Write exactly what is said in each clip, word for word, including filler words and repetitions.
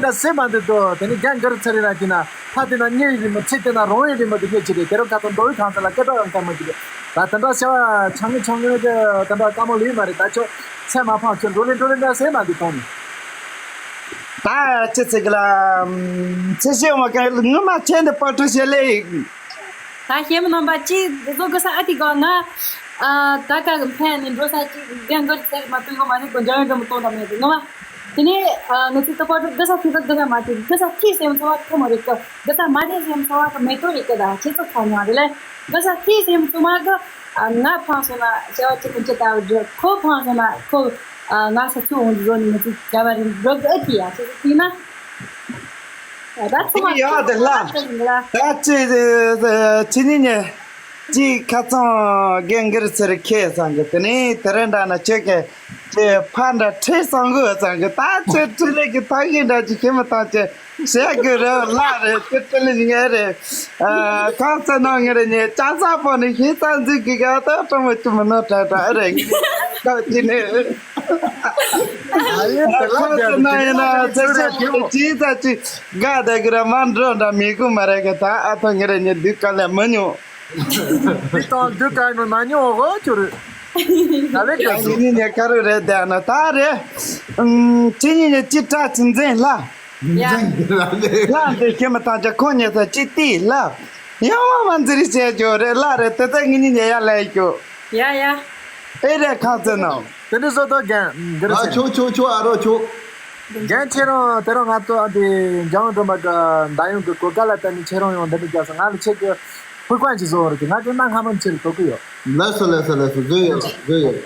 ད་སེམས་མ་འདུག་དོ། དེ་ནི་རྒན་གར་ཚར་རེ་ར་གྱིས་ན་ཕ་དེ་ན་གཉེར་ཡིན་མོ་ཚིག་དེ་ན་རོང་ཡིན་རེད་མོ་དེ་གྱད་ཅི་རེད། དེ་རོ་ཁ་ཐོན་འདོ་བའི་གང་ས་ལ་སྐད་གྲགས་ཡང་ཁ་མ་ཅི་རེད། ད་དེ་འདྲ་བྱ་བ་ཆང་ངེ་ཆང་ངེ་གི་དེ་འདྲ་དཀའ་མོ་ལུས་མ་རེད། ད་ཆོ་སེམས་མ་ཕངས་ཆོ་འགྲོ་ལེ་འགྲོ་ལེ་འདྲ་སེམས་མ་འདུག་དོ་ནི། ད་ཅི་ཚེ་གི་ལ་ཚེ་ཤེས་མ་ག་ངུ་མ་ཆེན་དེ་པ་ཏྲུ་ཤེ་ལེ། ད་ཤེས་མི་ནང་པ་ཅི་བཟོ་གི་ས་ཨ་ཏི་གོ་ང་ཨ་ད་ག་གི་ཕན་ནི་འགྲོ་ས་ཅི་རྒན་གར་ཚར་མ་ཏུ་གོ་མ་ནི་གོ་འཇང་ཡོད་འགྲོ་མི་གཏོང་ད་མེད་གི་ངོ་མ། དེ་ནས་ཨ་ང་ཚོ་ད་པ་ཏྲུ་གི་ས་ཐི་ད་གི་ས་མ་ཏི་གི་ས་ཐི་སེམས་ཚོ་བ་ཐི་མོ་རེད་གི། གི་ས་མ་ཏི་སེམས་ཚོ་བ་གི་མེ་ཏོ་རེད་གི། ད་ཁྱེད་ཚོ་ཁ་ཉོ་རེད་ལེ། གི་ས་ཐི་སེམས་ཚོ་མ་གི་ཨ་ང་ཕང་སོང་ན་བྱ་བ་ཅི་གི་ཅི་ལྟ་བུ་འདྲི། ཁོ་ཕང་སོང་ན་ཁོ་ཨ་ང་ས་ཚུ་འོང་འགྲོ་ནི་ང་ཚོ་བྱ་བ་རིང་འགྲོ་གི་ཨ་ཐི་ཡ་ཁྱེད་ཚོ་ཐི་ན། ད་ཚོ་མ་ཡ་དེ་ལ་ད་ཅི་ཅི་ནི་ནི་ཅི་ཁ་ཚང་རྒན་གར་ཚར་ཁེ་ཚང་གི་དེ་ནི་དེ་རེ་འདྲ་ན་ཁྱེད་ཀྱི་ཅི་ཕ་འདྲ་ཁྲེ་ཚང་གི་ཚང་གི་ད་ཅི་ཁྲི་ལེ་གི་ཐག་གི་འདྲ་ཅི་ཁེ་མི་ཐང་ཅི་ཞེ་གི་རེ་ལ་རེ་ཅི་ཁྲི་ལེ་ཉེ་རེ་ཁ་ཚ་ན་ངེ་རེ་ཉེ་ཅ་ཚ་པོ་ནི་ཁེ་ཚང་ཟིག་གི་ག་ད་ཀྲང་མ་ཅི་མི་ནོ་ཏྲ་ཏྲ་རེ་ངེ་ད་ཅི་ནི། ཁོ་ཚོ་ན་ཡིན་ན་ཚེ་ཚེ་ཅི་ཙ་ཅི་དགའ་ད་གི་ར་མ་འགྲོ་འདྲ་མི་གུ་མ་རེ་གི་ད་ཨ་ཐོ་ངེ་རེ་ཉེ་དུས་ག་ལེ་མི་ཉོ། དུས་དང་དུས་ག་ནས་མ་ཉོ་འོ་ཅོ་རེད། ད་ལེ་ག་ཅི་ནི་ཉེ་ཁ་རུ་རེད་དེ་ན་ད་རེ། ཅི་ནི་ཉེ་ཅི་ཏྲ་ཅི་འཛིན་ལ། ལ་འདི་ཁྱེད་མ་ཐང་ཅ་ཁོ་ཉེ་ཚ་ཅི་ཏི་ལ། ཡང་མ་མ་འཛིན་རེ་བྱས་ཅོ་རེ་ལ་རེ་དེ་ད་ངེ་ཉི་ཉེ་ཡ་ལ་ཡ་ཅོ། ཡ་ཡ། ཨེ་རེད་ཁ་ཚེ་ནོ། དེ་འདྲ་བཟོ་ཐོག་རྒན་འདི་ར་ཨ་ཟེར། ཆོ་ཆོ་ཆོ་ཨ་རོ་ཆོ། རྒན་ཁྱེད་རང་དེ་རང་ང་ཚོ་ཨ་དེ་འཇང་སྒྲོལ་མ་གི་མདའ་ཡོང་གི་གོ་སྐལ་ལ་བལྟས་ནས་ཁྱེད་རང་ཡང་འདི་འདྲ་རྒྱག་སོང་། ང་ལ་ཁྱེད་ཀྱི་ཕུག་པ་ཅིག་བཟོ་བར་གྱི་ང་ཚོ་གནའ་སྔ་མོ་ཆེར་དོ་གི་ཡོད། ལགས་སོ་ལགས་སོ་ལགས་སོ་བཟོས་ཡོད་བཟོས་ཡོད།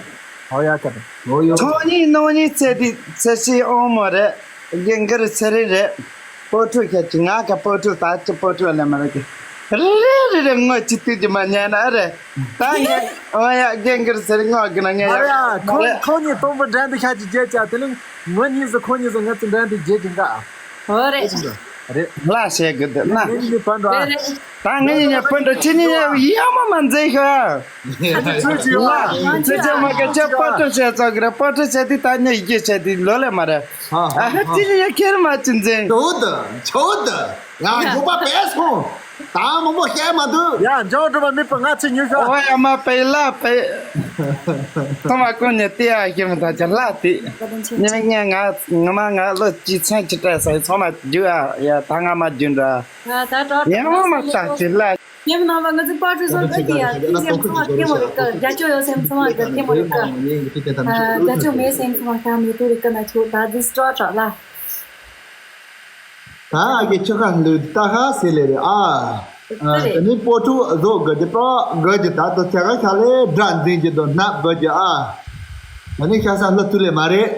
ཨོ་ཡ་ཀ་ཏེ། ཨོ་ཡོད། ཚོང་གཉིས་ནང་གཉིས་ཚེ་དེ་ཚེ་ཤི་ཨོ་མོ་རེད། རྒན་གར་ཚེ་རིང་རེད། སྤོ་ཕྲུག་ཁྱེད་ཀྱི་ང་ག་སྤོ་ཕྲུག་ད་ཅི་སྤོ་ཕྲུག་ལས་མ་རེད་གི། རེ་རེ་རེ་རེ་ངོ་ཅི་ཏུ་ཅི་མ་ཉན་ན་རེད། ད་ངས་ཨོ་ཡ་རྒན་གར་ཚེ་རིང་ངོ་གི་ན་ངས་ཨ་ཡ་ཡ་ཁོ་མ་རེད། ཁོ་གཉིས་སྟོང་པ་འགྲན་དུ་ཤ་ཅི་རྒྱལ་ཅག་དེ་ལས་ངོ་གཉིས་སུ་ཁོ་གཉིས་སུ་ང་ཚོ་འགྲན་དུ་རྒྱལ་ཅི་འགའ། ཨོ་རེད། རེད། ལ་བཤད་གི་འདུག་ན། ངེད་གཉིས་ནི་སྤུན་གྲོགས་ཨ། རེད་རེད། ད་ངེད་གཉིས་ནི་སྤུན་གྲོགས་ཁྱེད་གཉིས་ནི་ཡག་མོ་མ་མཛེས་ཤག་ཚེ་ཚེ་མ་ག་ཚེ་སྤོ་ཕྲུག་བཤད་ཚོགས་གི་རེད། སྤོ་ཕྲུག་བཤད་དུས་ད་ངས་ཡི་གེ་བཤད་དུས་ལོ་ལས་མ་རེད། ཨ་ཧ་ཧ། ཚེ་ཡ་ཁྱེར་མ་ཅི་མཛེས། ཇོ་བོ་དུ་ཇོ་བོ་དུ་ཡང་ཇོ་པ་བས་སོང་། ད་མང་པོ་བཤད་མ་འདུག་ཡ་འཇང་སྒྲོལ་མ་མི་པ་ང་ཚེ་ཉུལ་ཤག་ཨོ་ཡ་མ་པའི་ལ་པའི། ཐོ་མ་ཀུན་ནས་ལྟེ་ཡ་ཞིམ་ད་ཅི་ལ་ཏི། ཉེ་ཉེ་ང་ང་མ་ང་ལོ་གཅིག་ཚན་གཅིག་སྤྲད་སོང་། ཚང་མ་རྒྱུ་ཨ་ཡ་ད་ང་མ་རྒྱུ་འདྲ། ཡ་མ་མ་ལྟ་ཅི་ལ། ཉེ་མ་ནང་པ་ང་ཚོ་པར་ཊི་བཟོ་འདོད་ཀྱི་ཡ་ཐིག་སེམས་ཚང་མ་ཐེ་མོ་རིག་གི། རྒྱ་ཅོ་ཡོད་སེམས་ཚང་མ་གི་ཐེ་མོ་རིག་གི། རྒྱ་ཅོ་མེད་སེམས་ཚང་མ་ཤ་མེད་དུ་རིག་གི་ན་ཆུ་ད་འདི་སྤྲོ་དྲག་ལ། ད་ཨ་གི་ཆུ་ཁ་ལུས་ད་ཁ་སེ་ལེ་རེད་ཨ། ཨ་དེ་ནི་སྤོ་ཕྲུག་བཟོ་དགོས་ཀྱི་པ་དགོས་ཀྱི་ད་དུ་ཆ་ག་ཆ་ལེ་སྒྲ་འཛིན་གྱི་དུ་སྣབས་དགོས་ཀྱི་ཨ། ད་ནི་ཤ་ས་ལ་ཐུ་ལེ་མ་རེད།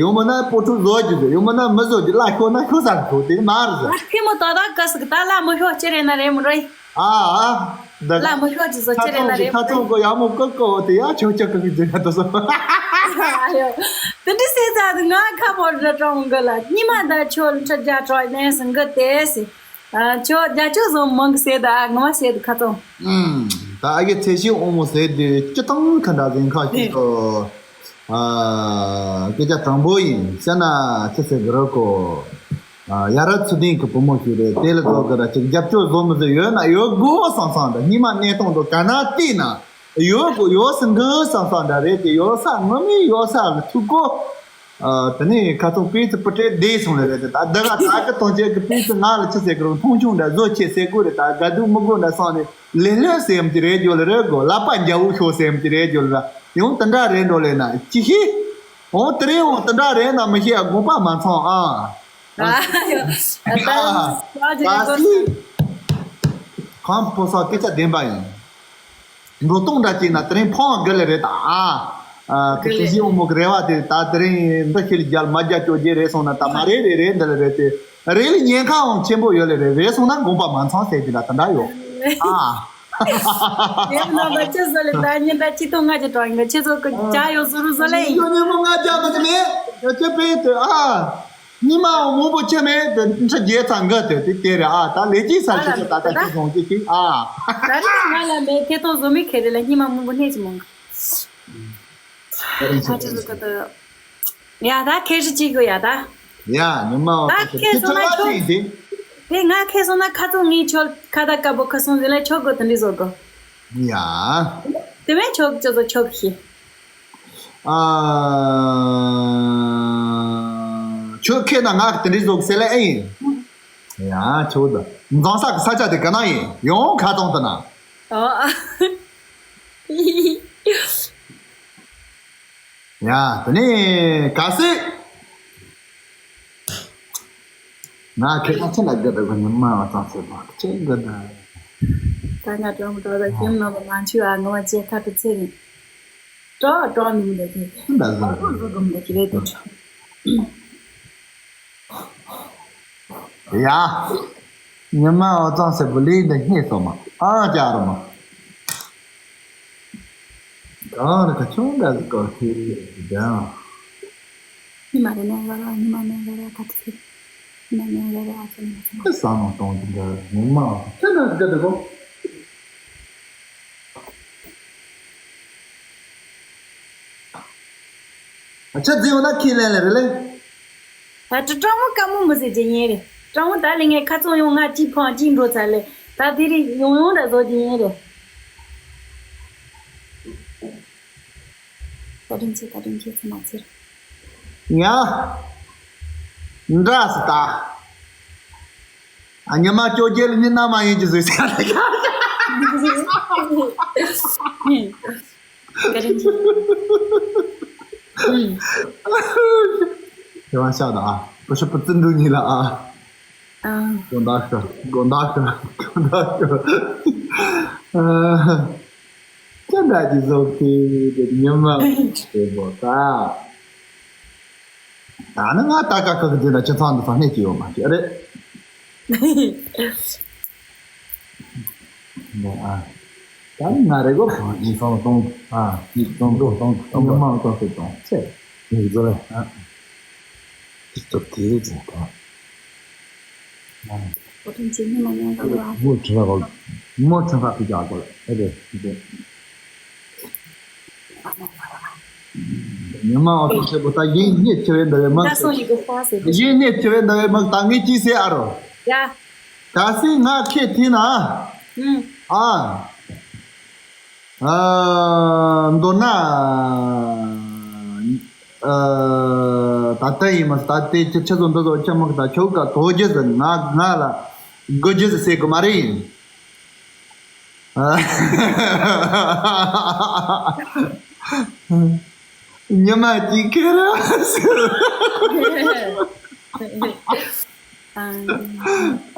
ཡོང་མ་ན་སྤོ་ཕྲུག་བཟོ་གྱི་ཟེར། ཡོང་མ་ན་མི་བཟོ་གྱི་ལ་ཤོ་ན་ཤོ་ས་ལ་ཐུ་དེ་མ་རེད་ཟེར། ཨ་ཕི་མོ་ད་ད་ག་སི་གི་ད་ལ་མི་ཤོ་ཅི་རེད་ན་རེད་མོ་རེད། ཨ་ཨ། ད་ལ་མི་ཤོ་ཅི་བཟོ་ཅི་རེད་ན་རེད་མོ་རེད། ཁ་ཚོང་གོ་ཡ་མོ་ཀ་ཀོ་དེ་ཡ་ཆོ་ཆོ་ཀ་ཀི་ཟེར་ན་དོ་སོ། ཨ་ཡོ། དེ་འདྲི་སེ་ཚ་དུ་ང་ཁ་བོར་ར་ཀྲོང་གི་ལ་ཉི་མ་ད་ཆོ་ལ་ཁྲ་རྒྱ་ཀྲོ་ནས་སི་འགི་དེ་སི། ཨ་ཆོ་རྒྱ་ཆོ་བཟོ་མང་གི་སེ་ད་ང་མ་སེ་དུ་ཁ་ཚོང་། ཨུམ། ད་ཨ་གི་ཚེ་ཤི་ཨོ་མོ་སེ་དེ་སྤྱི་བཏང་ཁ་འདྲ་ཟིན་ཁ་ཤི་དོ། ཨ་སྐད་ཆ་དྲང་པོ་ཡིན་ཟེར་ན་ཅི་ཟེར་གི་རོ་ཀོ། ཨ་ཡ་ར་ཚུལ་ལྡན་གི་བུ་མོ་ཞིག་རེད། དེ་ལ་ཚོགས་གི་ར་ཅིག་རྒྱབ་སྐྱོར་བཟོ་མི་བཟོ་ཡོད་ན་ཡོད་དགོས་བསམ་བསམ་འདྲ། སྙིང་མ་གནས་སྟངས་དང་ག་ན་བལྟས་ན་ཡོད་དགོས་ཡོད་སྲིད་འགི་བསམ་བསམ་འདྲ་རེད་དེ། ཡོད་ས་ངོ་མའི་ཡོད་ས་གི་ཐུག་གོ། ཨ་དེ་ནས་ཁ་ཚོང་པས་ཚུར་པུ་ཏྲེ་བསྡད་སོང་ལེ་རེད་དེ། ད་འདི་ག་ད་གི་གཏོང་བྱེད་གི་པས་ཚུར་ང་ལ་ཅི་ཟེར་གི་རུང་མཐོང་ཆུང་འདྲ་བཟོ་ཆེ་ཟེར་དགོས་རེད། ད་དགའ་སྡུག་མི་དགོས་འདྲ་བསམ་ནས་ལེ་ལོས་སེམས་ཀྱི་རེད་འགྱོ་ལེ་རེད་དགོས། ལག་པ་འཇའ་བོ་ཤོར་སེམས་ཀྱི་རེད་འགྱོ་ལེ་ར། ཡང་དེ་འདྲ་རེད་འགྲོ་ལེ་ན་ཅི་ཤེས། འོ་དེ་རིང་འོ་དེ་འདྲ་རེད་ན་མི་ཤེས་ཨ། དགོངས་པ་མ་ཚོམས་ཨ། ཨ་ཡོ། ད་ད་ད་སི། གང་ཕོ་སོགས་སྐད་ཆ་བདེན་པ་ཡིན། འགྲོ་སྟངས་འདྲ་བྱས་ན་དེ་རིང་ཕོང་དགོས་ལེ་རེད་ད་ཨ། ཨ་དེ་དེ་བཞིན་འོ་མོ་གི་རེ་བ་དེ་ད་དེ་རིང་འདི་ཤེས་ལ་རྒྱལ་མ་རྒྱལ་སྐྱོ་རྒྱལ་རེད་སོང་ན་ད་མ་རེད་རེད་རེད་འདི་ལེ་རེད་དེ། རེད་ལ་ཉེན་ཁའང་ཆེན་པོ་ཡོད་ལེ་རེད། རེད་སོང་ན་དགོངས་པ་མ་ཚོམས་ཟེར་གྱི་ད་དེ་འདྲ་ཡོད་ཨ། ཡེ་ནང་ལ་ཁྱེད་ཚོ་ལ་ད་ཉིན་ད་ཅི་ཐོང་ང་ཅི་དྲང་ཡིན་ད། ཁྱེད་ཚོ་གི་ཇ་ཡོད་ཟུ་རུ་ཟོ་ལེ་ཡིན། ཉོ་ཉོ་མོ་ང་ཅག་མ་ཅི་མེད། ཡོ་ཁྱེད་པས་དེ་ཨ། ཉི་མ་འོ་མོ་པོ་ཆེ་མེད་དེ་འཕྲི་རྒྱལ་ཚང་གི་དེ་དེ་དེ་རེད་ཨ། ད་ལས་ཀྱི་ས་ཞིག་ཏུ་ད་ད་ཅི་སོང་ཅི་ཅི་ཨ། ད་ནི་ང་ལ་མེད་ཁེ་ཐོང་བཟོ་མི་ཁེ་རེ་ལ་ཉི་མ་མོ་པོ་ནས་ཅི་མོང་གི། ད་ཅི་ཟོ་གི་དེ། ཡ་ད་ཁེ་རི་ཅི་གོ་ཡ་ད། ཡ་ཉི་མ་ང་ཁེ་སོང་ན་ཁྱོད་དེ། དེ་ང་ཁེ་སོང་ན་ཁ་ཚོང་ངའི་ཆོལ་ཁ་ད་ཀ་བོ་ཁ་སོང་ཟེར་ལ་ཆོག་གོ་དེ་འདྲི་བཟོ་གོ། ཡ། དེ་བས་ཆོག་ཅོ་ཚོ་ཆོག་ཤི། ཨ། ཁྱོད་ཁེ་ན་ང་དེ་འདྲི་བཟོ་གི་ཟེར་ལ་ཨེ་ཡིན། ཡ་ཆོག་ད། འཛམ་ས་གི་ས་ཆ་དེ་ག་ན་ཡིན་ཡོང་ཁ་ཚོང་དུ་ན། ཨོ། ཡ་དེ་ནས་ག་སི། ང་ཁེ་ཁ་ཆེ་ལ་དགའ་ད་གོ་ཉི་མ་བ་ཙང་ཟེར་བ་ཁ་ཆེ་དགའ་ད། ད་ང་གྲོང་གྲོང་ད་ཁྱིམ་ནང་དུ་མ་འཆི་བ་ངོ་བ་ཅེ་ཁ་དུ་ཚེ་རིང་། ཏོ་ཏོ་མིན་འདི་ཚེ། ད་ཟེར། ཨོ་ཟོ་གམ་འདི་ཁྱི་རེད་དོ། ཡ། ཉི་མ་འོ་ཙང་ཟེར་བུ་ལི་འདི་སྙེད་སོ་མ་ཨང་ཅག་རོ་མ། གང་རེ་ཁ་ཆུང་འདྲ་ཟིག་གོ་ཁྱེར་ཡོད་ཀྱི་ཀྱང་། ཉི་མ་རེ་ནང་ལ་ར་ཉི་མ་ནང་ལ་ར་ཁ་ཐུག་ཉི་མ་ནང་ལ་ར་ཨ་ཙི་ནང་ལ་ཁ་ཁ་ས་ནང་གཏོང་གི་འདྲ་ཉི་མ་ཁྱེད་ནང་གི་འདི་གོ། ཆ་རྫི་ཡོང་ན་ཁས་ལེན་ལེ་རེད་ལེ། ད་ཀྲུ་ཀྲང་མོ་དཀའ་མོ་མི་ཟེར་རྒྱུ་ཡིན་རེད། ཀྲང་མོ་ད་ལས་ངས་ཁ་ཚོང་ཡོང་ང་གཅིག་ཕང་གཅིག་འགྲོ་ཚར་ལེ། ད་དེ་རིང་ཡོང་ཡོང་འདྲ་བཟོ་རྒྱུ་ཡིན་རེད། བཀའ་དྲིན་ཆེ་བཀའ་དྲིན་ཆེ་ཚེ་མ་ཚེར། ཡ། འདྲ་སི་ད། ཨ་ཉི་མ་སྐྱོ་རྒྱལ་ནི་ན་མ་ཡིན་གྱི་བཟོས་ཟེར། བཀའ་དྲིན་ཆེ། ཨུམ། དེ་བ་ཤ་ད་ཨ། པུ་ཤ་པུ་ཙི་འདུ་ཉི་ལ་ཨ། ཨ། དགོན་བདག་ཤ། དགོན་བདག་ཤ། དགོན་བདག་ཤ། ཨ། ཅི་འདྲ་གྱི་བཟོ་དེ་དེ་ཉི་མ་དེ་བོ་ད། ད་ནི་ང་ད་ཀ་ཁ་གི་དེ་ན་ཅི་ཚང་དུ་ཚང་ནས་ཀྱི་ཡོད་མ་ཀྱི་རེད། ནས་ཨ། ད་ནི་ང་རེ་གོ་གང་ཡིན་སོང་གཏོང་ཨ། ཡིད་གཏོང་གཏོང་གཏོང་གཏོང་ཉི་མ་གཏོང་ཟེར་གཏོང་ཚེ། ངས་བཟོ་རེད་ཨ། ཏིག་ཏོག་དེ་རེད་ཟེར་གོ། ཨ། ཨོ་ཐུང་ཆེ་ཉི་མ་ཉང་ག་ལ། མོ་ཁྲི་ཁ་གོ། མོ་ཁྲི་ཁ་གི་ཀྱག་གོ་ལ་ཨེ་རེད་ཨེ་རེད། ཉི་མ་ཨོ་ཐུང་ཆེ་གོ་ད་ཡིན་ཡིད་ཆེ་བའི་འདི་བའི་མ། ད་སོང་ཡི་གོ་ཧྥ་ཟེར་གོ། ཡིན་ཡིད་ཆེ་བའི་འདི་བའི་མ་ད་ངས་ཅི་ཟེར་ཨ་རོ། ཡ། ག་སི་ང་ཁྱེད་ཐིན་ན། ཨུམ། ཨ། ཨ། མདོར་ན། ཨ། ད་ལྟ་ཡིན་མ་ད་ལྟའི་ཁྱེད་ཆ་ཚོ་འདི་ཚོ་ཁྱེད་མ་ད་ཁྱོད་ཀ་དོ་རྒྱུ་ཟེར་ང་ང་ལ་དགོས་རྒྱུ་ཟེར་ཟེར་གི་མ་རེད་ཡིན། ཨ། ཉི་མ་གཅིག་ཁེར་ཟེར།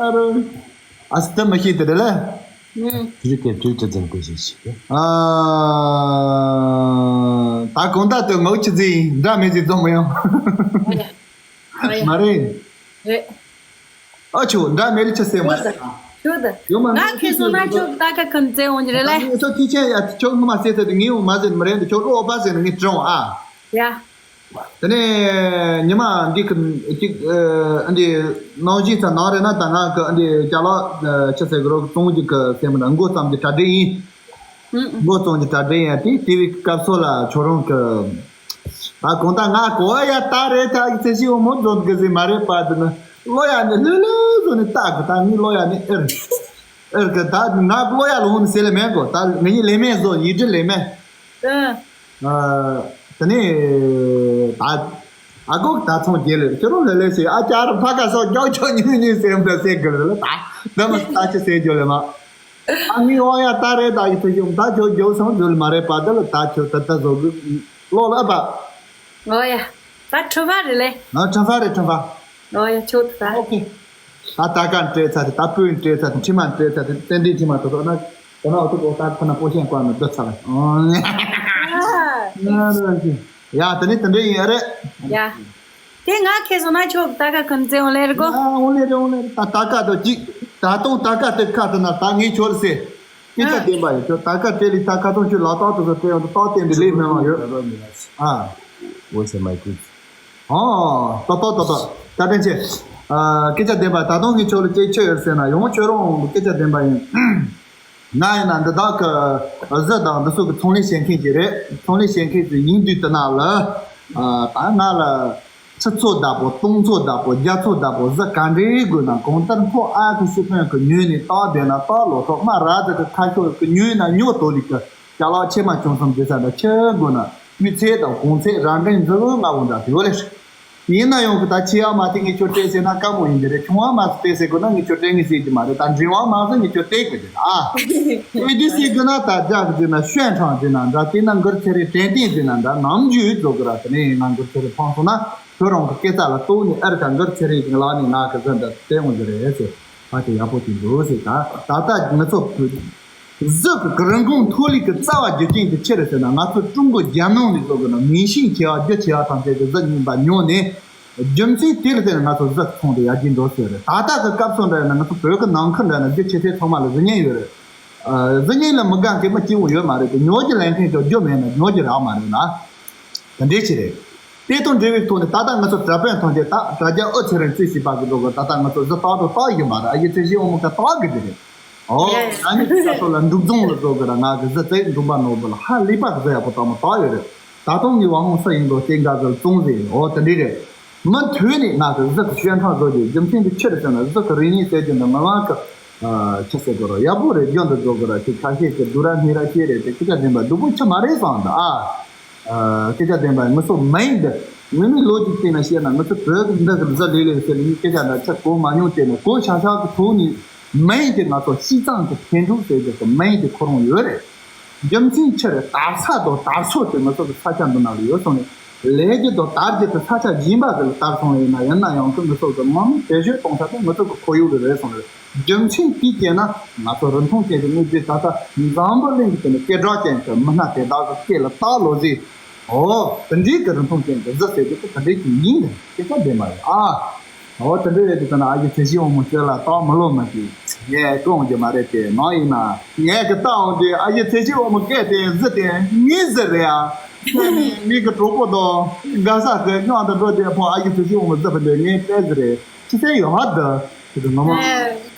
ཨ་རོ། ཨ་སི་ཏི་མི་ཤེས་དེ་རེད་ལ། ཨུམ། དུས་དེ་དུས་དེ་འཛིན་དགོས་ཞེས་ཤིག་ཨ། ད་གང་ལྟར་དུ་ངའི་ཆི་ཟིག་འདྲ་མི་ཟིག་འཛོམས་མི་ཡོང་། ཨ་ཡ། ཨ་ཡ། མ་རེད། རེད། ཨ་ཆོ་འདྲ་མི་རིགས་ཆི་ཟེར་མ་རེད། ཤོད་དང་། ཡོང་མ་ང་ཁྱེད་སོང་ན་ཁྱོད་ད་ཀ་ཁམས་བཙལ་འོང་གི་རེད་ལ། ངས་ཚོ་ཐིག་ཆེན་ཡ་ཁྱོད་ངོ་མ་ཟེར་ཚེ་དུ་ངས་འོང་མ་ཟེར་མི་རེད་འདུག་ཁྱོད་ལོག་པ་ཟེར་ནས་ངས་དྲན་འོང་ཨ། ཡ། དེ་ནས་ཉི་མ་འདི་གི་ཅིག་ཨ་འདི་ནང་བཞིན་ཚ་ནང་རེད་ན་ད་ང་གི་འདི་ཅ་ལག་ཆི་ཟེར་གི་རོགས་བཙོང་གི་གི་སེམས་ན་མགོ་ཙམ་གྱི་གྲ་སྒྲིག་ཡིན། མགོ་བཙོང་གི་གྲ་སྒྲིག་ཡིན་དེ་དེ་བའི་སྐབས་སོ་ལ་ཁྱོད་རང་གི་ད་གང་ལྟར་ང་གོ་བ་ཡ་ད་རེད་ད་གི་ཚེ་ཞིག་འོ་མོ་བཟོ་གི་ཟིན་མ་རེད་པ་དེ་ནི་ལོ་ཡ་ནི་ལྷོད་ལྷོད་བཟོ་ནི་ལྟ་གི་ད་ངའི་ལོ་ཡ་ནི་ཨེར་ཨེར་གི་ད་ང་ལོ་ཡ་ལོ་ཧུན་ཟེར་ལེ་མེད་གོ་ད་ངའི་ལེ་མེད་བཟོ་ཡིད་སྒྲིལ་ལེ་མེད། ཨ། དེ་ནས་ད་ཨ་གོ་ད་ཚོང་རྒྱལ་ལེ་ཁྱོད་རང་ལེ་ལེ་ཞིག་ཨ་ཅག་རུ་ཕ་ག་སོགས་རྒྱག་ཆོག་ཉུང་ཉུང་སེམས་ད་སེ་གི་ལེ་ད་ད་མི་ད་ཅི་སེ་རྒྱུ་ལེ་མ། ཨ་ནི་ཨོ་ཡ་ད་རེད་ད་ཡི་ཐུ་ཞུམ་ད་ཁྱོད་རྒྱུ་སོང་རྒྱུ་ལེ་མ་རེད་པ་ད་ལེ་ད་ཁྱོད་ད་ད་བཟོ་གི་ལོ་ལ་ཨ་པ། ཨོ་ཡ། ད་ཁྲོ་བ་རེད་ལེ། ཨ་ཁྲོ་བ་རེད་ཁྲོ་བ། ཨོ་ཡ་ཁྱོད་ད། ཨོ་ཁེ། ད་ད་ག་འདྲེ་ཚ་དེ་ད་སྤུན་འདྲེ་ཚ་དེ་ཁྲི་མ་འདྲེ་ཚ་དེ་ཙན་དན་ཁྲི་མ་དེ་ཚོ་ན་དེ་ན་འོ་ཐུག་འོ་ད་ཁོ་ན་པོ་ཤན་བཀའ་ནི་བསྡུ་ཚ་ལ། ཨོ། ང་རོ་ཞི། ཡ་དེ་ནི་དེ་འདྲ་ཡིན་ཨ་རེད། ཡ། དེ་ང་ཁེ་སོང་ན་ཁྱོད་ད་ག་ཁོན་ཙེ་འོང་ལེ་རེད་གོ། ཡ་འོང་ལེ་རེད་འོང་ལེ་རེད་ད་ད་ག་དོ་ཅིག་ད་དུང་ད་ག་དེ་ཁ་དེ་ན་ད་ངས་ཁྱོད་ལ་ཟེར། སྐད་ཆ་བདེན་པ་ཡིན་ཁྱོད་ད་ག་དེ་ལི་ད་ཁ་ཐོང་ཁྱོད་ལག་ཏོག་དེ་ཚོ་དེ་ཡང་ཏོག་བསྟན་དེ་ལས་མེད་མ་ཡོད། ཨ། What's in my good? ཨོ། ཏོག་ཏོག་ཏོག་ཏོག་བཀའ་དྲིན་ཆེ། ཨ། སྐད་ཆ་བདེན་པ་ད་དུང་ངས་ཁྱོད་ལ་ཅིག་ཆོས་ཡོད་ཟེར་ན་ཡང་ཁྱོད་རང་སྐད་ཆ་བདེན་པ་ཡིན། ང་ཡིན་ན་འདི་དག་གི་གཟི་དང་འདི་ཚོ་གི་ཚོང་ལས་བྱེད་མཁན་ཅིག་རེད། ཚོང་ལས་བྱེད་མཁན་ཅིག་ཡིན་དུས་དེ་ན་ལ། ཨ། ད་ང་ལ། ཁྲི་ཚོ་བདག་པོ། སྟོང་ཚོ་བདག་པོ། བརྒྱ་ཚོ་བདག་པོ། གཟི་ག་འདྲའི་དགོས་ན་གང་ལྟར་མཐོ་ཨ་ཁུ་ཤི་ཕན་གི་ཉོས་ནས་སྟག་བསྡད་ན་སྟག་ལོ་ཐོག། རྨ་ར་ཛི་གི་ཁ་ཤོར་གི་ཉོས་ན་ཉོ་དོ་ལི་གི་ཅ་ལག་ཕྱེ་མ་ཅུང་ཟད་རྒྱུ་ས་འདྲ་ཆི་དགོས་ན་སྤུས་ཚད་དང་གོང་ཚད་རང་འགན་འཛིན་ལྔ་བོ་འདྲ་ཡོད་ལེ། ཡིན་ན་ཡང་གི་ད་ཆེ་ཡག་མ་དེ་ངས་ཁྱོད་སྤྲད་ཟེར་ན་དཀའ་མོ་ཡིན་གྱི་རེད། ཆུང་བ་མ་སྤྲད་ཟེར་དགོས་ན་ངས་ཁྱོད་སྤྲད་ངེས་ཟེར་གྱི་མ་རེད། ད་འབྲིང་བ་མ་ཟེར་ངས་ཁྱོད་སྤྲད་དགོས་ཀྱི་རེད་ཨ། ཨེ་དེ་ཟེར་གྱི་ན་ད་རྒྱག་གི་ཟེར་ན་ཤོན་ཁྲང་ཟེར་ན་འདྲ། དེ་ན་མགུར་ཚེ་རིང་དྲན་རྟེན་ཟེར་ན་འདྲ། ནམ་རྒྱུན་བཟོ་གི་ར། དེ་ནས་ཡིན་ན་མགུར་ཚེ་རིང་ཕང་སོང་ན་ཁྱོད་རང་གི་སྐེ་རྩ་ལ་གཏུགས་ནས་ཨེར་ཁ་མགུར་ཚེ་རིང་གི་ལག་ནས་ང་གི་ཟེར་འདྲ་སྟེར་འོང་གི་རེད་ཟེར། ཕ་དེ་ཡག་པོ་ཅིག་འདུག་ཟེར། ད་ད་ལྟ་ང་ཚོ་བོད་གཟི་གི་རིན་གོང་མཐོ་ལི་གི་རྩ་བ་རྒྱུ་རྐྱེན་དེ་ཅི་རེད་ཟེར་ན། ང་ཚོ་ཀྲུང་གོ་རྒྱལ་ནང་ནས་བཟོ་དགོས་ན་མིང་ཤིང་ཆེ་བ་རྒྱུ་ཆེ་བ་ཐམས་ཅད་ཀྱི་གཟི་རྙིང་པ་ཉོ་ནས་རྒྱུ་མཚན་དེ་ལ་བརྟེན་ནས་ང་ཚོ་གཟི་ཚོང་དེ་ཡར་རྒྱས་འགྲོ་ཟེར་རེད། ད་ལྟ་གི་སྐབས་སུ་འདྲ་ཡིན་ན་ང་ཚོ་བོད་ཀྱི་ནང་ཁུལ་འདྲ་ན་རྒྱུ་ཆེ་ཚད་ཚང་མ་ལ་གཟི་རྙིང་ཡོད་རེད། ཨ། གཟི་རྙིང་ལ་མི་དགའ་མཁན་མི་སྐྱེ་བོ་ཡོད་མ་རེད་དེ། ཉོ་རྒྱུ་ལེན་མཁན་ཚོ་རྒྱུ་མེད་ན་ཉོ་རྒྱུ་རག་མ་རེད་ལ། དེ་འདྲའི་ཆེ་རེད། དེ་དང་འབྲེལ་བའི་ཐོག་ནས་ད་ལྟ་ང་ཚོ་གྲྭ་དཔོན་ཐམས་ཅད་ད་དྲ་རྒྱ་ཨུ་ཚེ་རིང་རྩིས་བྱས་པ་གི་འགྲོ་གི། ད་ལྟ་ང་ཚོ་གཟི་བཏགས་དང་བཏགས་ཡིན་པ་རེད། ཨ་ཡེ་ཚེ་བཞི་དབང་མོ་ག་བཏགས་གི་དེ་རེད། ཨོ། ཡ་ཡ། ང་ནི་ཁ་ཐོག་ལ་འབྲུག་རྫོང་ལ་འགྲོ་གི་ར། ང་གི་གཟི་རྩེ་འབྲུག་པ་ནོར་བུ་ལ་ཧ་ལས་པ་གི་གཟི་ཡག་པོ་བཏགས་མ་བཏགས་ཡོད་རེད། ད་དུང་ངའི་བ་ཧོང་ས་ཡིན་འགྲོ་སྟེ་འགའ་གི་རྫོང་ཟེར། ཨོ་དེ་འདྲ་རེད། མུ་མཐུད་ནས་ང་གི་གཟི་གི་ཤོན་ཁྲང་བཟོ་རྒྱུའི་རྒྱུ་མཚན་དེ་ཆི་རེད་ཟེར་ན། གཟི་གི་རིག་གནས་ཟེར་རྒྱུ་འདི་མི་མང་གི་ཨ་ཆི་ཟེར་དགོས་ར། ཡག་པོ་རེད། རྒྱུན་དུ་འགྲོ་དགོས་ར། ཁྱེད་ཁ་ཤས་ཀྱི་སྡུག་ར་སྨད་ར་བཤད་རེད་དེ། སྐད་ཆ་བདེན་པ་སྡུག་པོ་ཆི་མ་རེད་བསམ་འདུག་ཨ། ཨ། སྐད་ཆ་བདེན་པ་ངུ་སོ་མིང་འདི་ངུ་མི་ལོ་གཅིག་བལྟས་ན་བཤད་ན་ང་ཚོ་བོད་ཀྱི་འདི་གི་གཟི་ལེ་ལེ་ཟེར་ནས་སྐད་ཆ་འདྲ་ཆི་གོ་མ་མྱོང་བལྟས་ན། གོ་ཤག་ཤག་གི་ཐོག་ནས་མིང་དེ་ང་ཚོ་སྤྱི་གཙང་གི་འཕེན་དྲུག་ཟེར་རྒྱུ་གི་མིང་དེ་ཁོ་རང་ཡོད་རེད། རྒྱུ་མཚན་ཆི་རེད། དར་ས་དང་དར་ཚོ་དེ་ང་ཚོ་གི་ས་ཆ་འདི་ནང་ལ་ཡོད་སོང་ནས། ལས་རྒྱུ་དང་དར་རྒྱུ་དེ་ས་ཆ་གཞན་པ་དེ་ལ་དར་སོང་བ་ཡིན་ན། ཡིན་ན་ཡང་ཁོ་ང་ཚོ་གི་མང་མོས་བེད་སྤྱོད་གཏོང་ས་དེ་ང་ཚོ་གི་ཁོར་ཡུག་ལ་རེད་སོང་རེད། རྒྱུ་མཚན་དེ་བྱས་ན་ང་ཚོ་རིན་ཐང་ཅན་གྱི་དངོས་རྫས། ད་ལྟ་འཛམ་བུ་གླིང་གི་དེ་ནས་སྐད་གྲགས་ཅན་གྱི་མི་སྣ་དེ་དག་གི་སྐེ་ལ་བཏགས་ལོ་ཟེར། ཨོ་དེ་འདྲའི་གི་རིན་ཐང་ཅན་གྱི་གཟི་ཟེར་དེ་དེ་འདྲའི་གི་ཡིན། དེ་ཆ་བདེན་པ་རེད་ཨ། ཨོ་དེ་འདྲ་རེད་དེ། ད་ན་ཨ་ཡེ་ཚེ་བཞི་དབང་མོ་ཁྱོད་ལ་བཏགས་མི་ལོ་མ་གི་ངས་སྤྲོད་འོང་རྒྱུ་མ་རེད་དེ། ནང་ཡིན་ན་ངས་གི་བཏགས་འོང་དེ། ཨ་ཡེ་ཚེ་བཞི་དབང་མོ་སྐད་དེ་གཟི་དེ་ངའི་གཟི་རེད་ཨ། ངའི་གི་གྲོགས་པོ་དང་དགའ་ས་གི་མཉམ་དུ་འགྲོ་དེ་ཕོ་ཨ་ཡེ་ཚེ་བཞི་དབང་མོ་གཟི་ཕུད་དེ་ངའི་པའི་གཟི་རེད། ཅི་ཟེར་ཡོད་ཧ་ད་དེ་དུ་ངོ་མ།